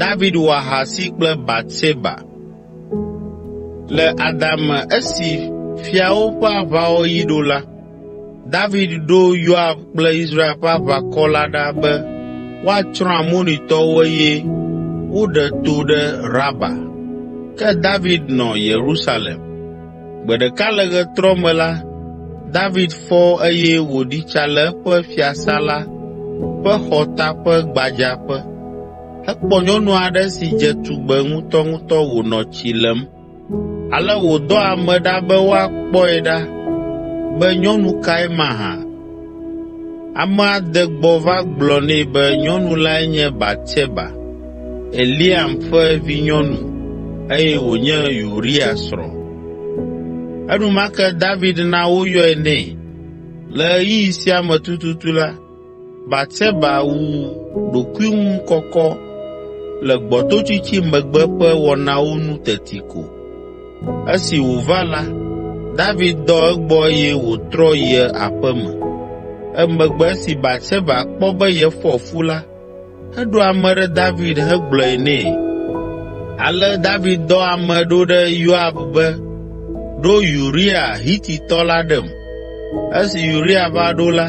David wɔ ahasi kple Batseba. Le adame esi fiawo ƒe aʋawɔɣi ɖo la, David ɖo Yoab kple Israel ƒe aʋakɔ la ɖa be woatsrɔ̃ Amonitɔwo eye woɖe to ɖe Raba. Ke David nɔ Yerusalem. Gbe ɖeka le ɣetrɔ me la, David fɔ eye wòɖi tsa le eƒe fiasã la ƒe xɔta ƒe gbadzaƒe. Ekpɔ nyɔnu aɖe si dze tugbe ŋutɔŋutɔ wònɔ tsi lem. Ale wòdɔ ame ɖa be woakpɔe ɖa be nyɔnu kae mahã. Amea de gbɔ va gblɔ nɛ be nyɔnu lae nye Batseba, Eliam ƒe vinyɔnu, eye wònye Uria srɔ̃. Enumake David na woyɔe nɛ. Le ɣeyiɣi sia me tututu la, Batseba wu ɖokuiŋukɔkɔ le gbɔtotsitsi megbe ƒe wɔnawo nu teti ko. Esi wòva la, David dɔ egbɔ eye wòtrɔ yi aƒe me. Emegbe esi Batseba kpɔ be yefɔ fu la, eɖo ame ɖe David hegblɔe nɛ. Ale David dɔ ame ɖo ɖe Yoab be, “Ɖo Uria Hititɔ la ɖem.” Esi Uria va ɖo la,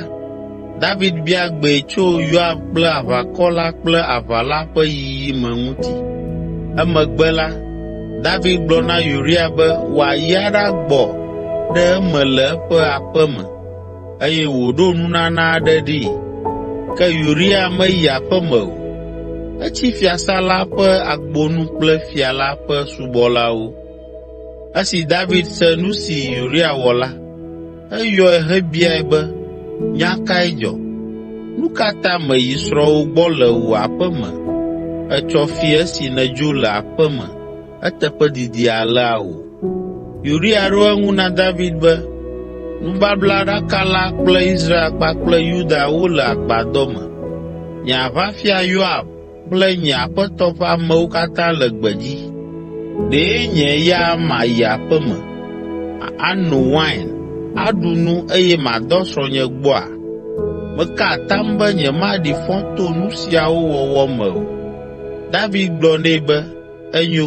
David bia gbee tso Yoab kple aʋakɔ la kple aʋa la ƒe yiyi me ŋuti. Emegbe la, David gblɔ na Uria be wòayi aɖagbɔ ɖe eme le eƒe aƒe me, eye wòɖo nunana aɖe ɖee. Ke Uria meyi aƒe me o. Etsi fiasã la ƒe agbonu kple fia la ƒe subɔlawo. Esi David se nu si Uria wɔ la, eyɔe hebiae be, “Nya kae dzɔ? Nu ka ta mèyi srɔ̃wò gbɔ le wò aƒe me etsɔ fiẽ esi nèdzo le aƒe me eteƒe didi alea o?” Uria ɖo eŋu na David be, “Nubablaɖaka la kple Israel kpakple Yuda wole agbadɔ me. Nye aʋafia Yoab kple nye aƒetɔ ƒe amewo katã le gbedzi. Ɖe nye ya mayi aƒe me, ano wain, aɖu nu eye madɔ srɔ̃nye gbɔa? Meka atam be nyemaɖi fɔ to nu siawo wɔwɔ me o.” David gblɔ nɛ be, “Enyo,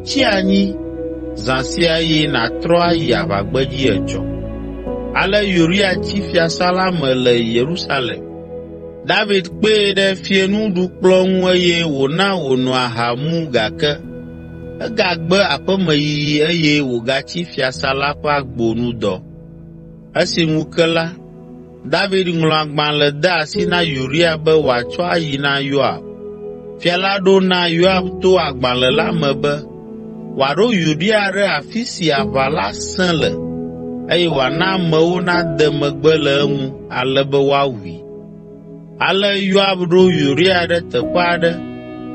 tsi anyi zã sia eye nàtrɔ ayi aʋagbedzi etsɔ.” Ale Uria tsi fiasã la me le Yerusalem. David kpee ɖe fiẽnuɖukplɔ̃ ŋu eye wòna wòno aha mu gake egagbe aƒemeyiyi eye wògatsi fiasã la ƒe agbo nu dɔ. Esi ŋu ke la, David ŋlɔ agbalẽ de asi na Uria be wòatsɔ ayi na Yoab. Fia la ɖo na Yoab to agbalẽ la me be wòaɖo Uria ɖe afi si aʋa la sẽ le eye wòana amewo nade megbe le eŋu ale be woawui. Ale Yoab ɖo Uria ɖe teƒe aɖe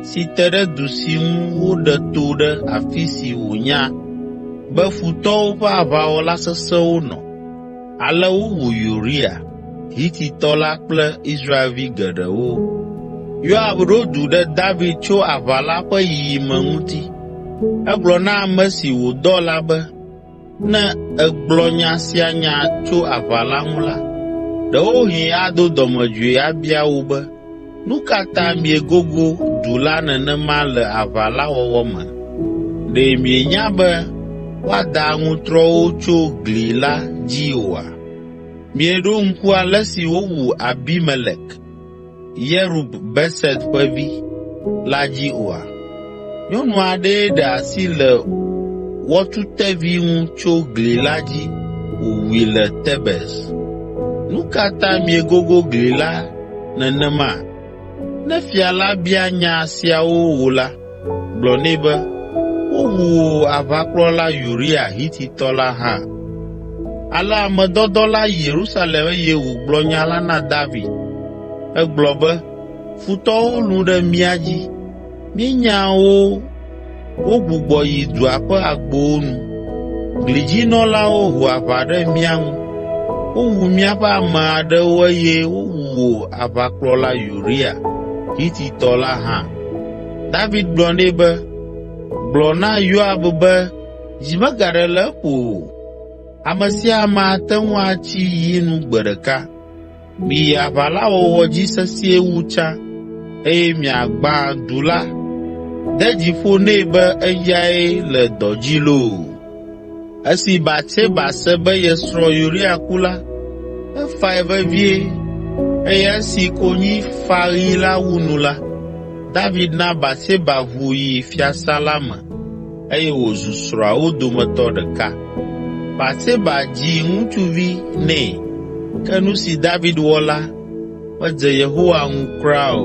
si te ɖe du si ŋu woɖe to ɖe afi si wònya be futɔwo ƒe aʋawɔla sesẽwo nɔ. Ale wowu Uria, Hititɔ la kple Israelvi geɖewo. Yoab ɖo du ɖe David tso aʋa la ƒe yiyime ŋuti. Egblɔ na ame si wòdɔ la be, “Ne ègblɔ nya sia nya tso aʋa la ŋu la, ɖewohĩ ado dɔmedzoe abia wò be, ‘Nu ka ta miegogo du la nenema le aʋa la wɔwɔ me? Ɖe mienya be woada aŋutrɔwo tso gli la dzi oa? Mieɖo ŋku ale si wowu Abimelek, Yerub Beset ƒe vi, la dzi oa? Nyɔnu aɖee ɖe asi le wɔtutevi ŋu tso gli la dzi wòwui le Tebes. Nu ka ta miegogo gli la nenema?’ Ne fia la bia nya siawo wò la, gblɔ nɛ be, ‘Wowu wò aʋakplɔla Uria Hititɔ la hã.’ ” Ale ame dɔdɔ la yi Yerusalem eye wògblɔ nya la na David. Egblɔ be, “Futɔwo lũ ɖe mía dzi, míenya wo wogbugbɔ yi dua ƒe agbowo nu. Glidzinɔlawo ho aʋa ɖe mía ŋu, wowu míaƒe ame aɖewo eye wowu wò aʋakplɔla Uria, Hititɔ la hã.” David gblɔ nɛ be, “Gblɔ na Yoab be dzi megaɖe le eƒo o. Ame sia ame ate ŋu atsi yi nu gbe ɖeka.” Miyi aʋa la wɔwɔ dzi sesĩe wu tsã eye miagbã du la. De dzi ƒo nɛ be eyae le dɔ dzi loo!” Esi Batseba se be ye srɔ̃ Uria ku la, efae vevie eye esi konyifaɣi la wu nu la, David na Batseba ʋu yi fiasã la me eye wòzu srɔ̃awo dometɔ ɖeka. Batseba dzi ŋutsuvi nɛ. Ke nu si David wɔ la, medze Yehowa ŋu kura o.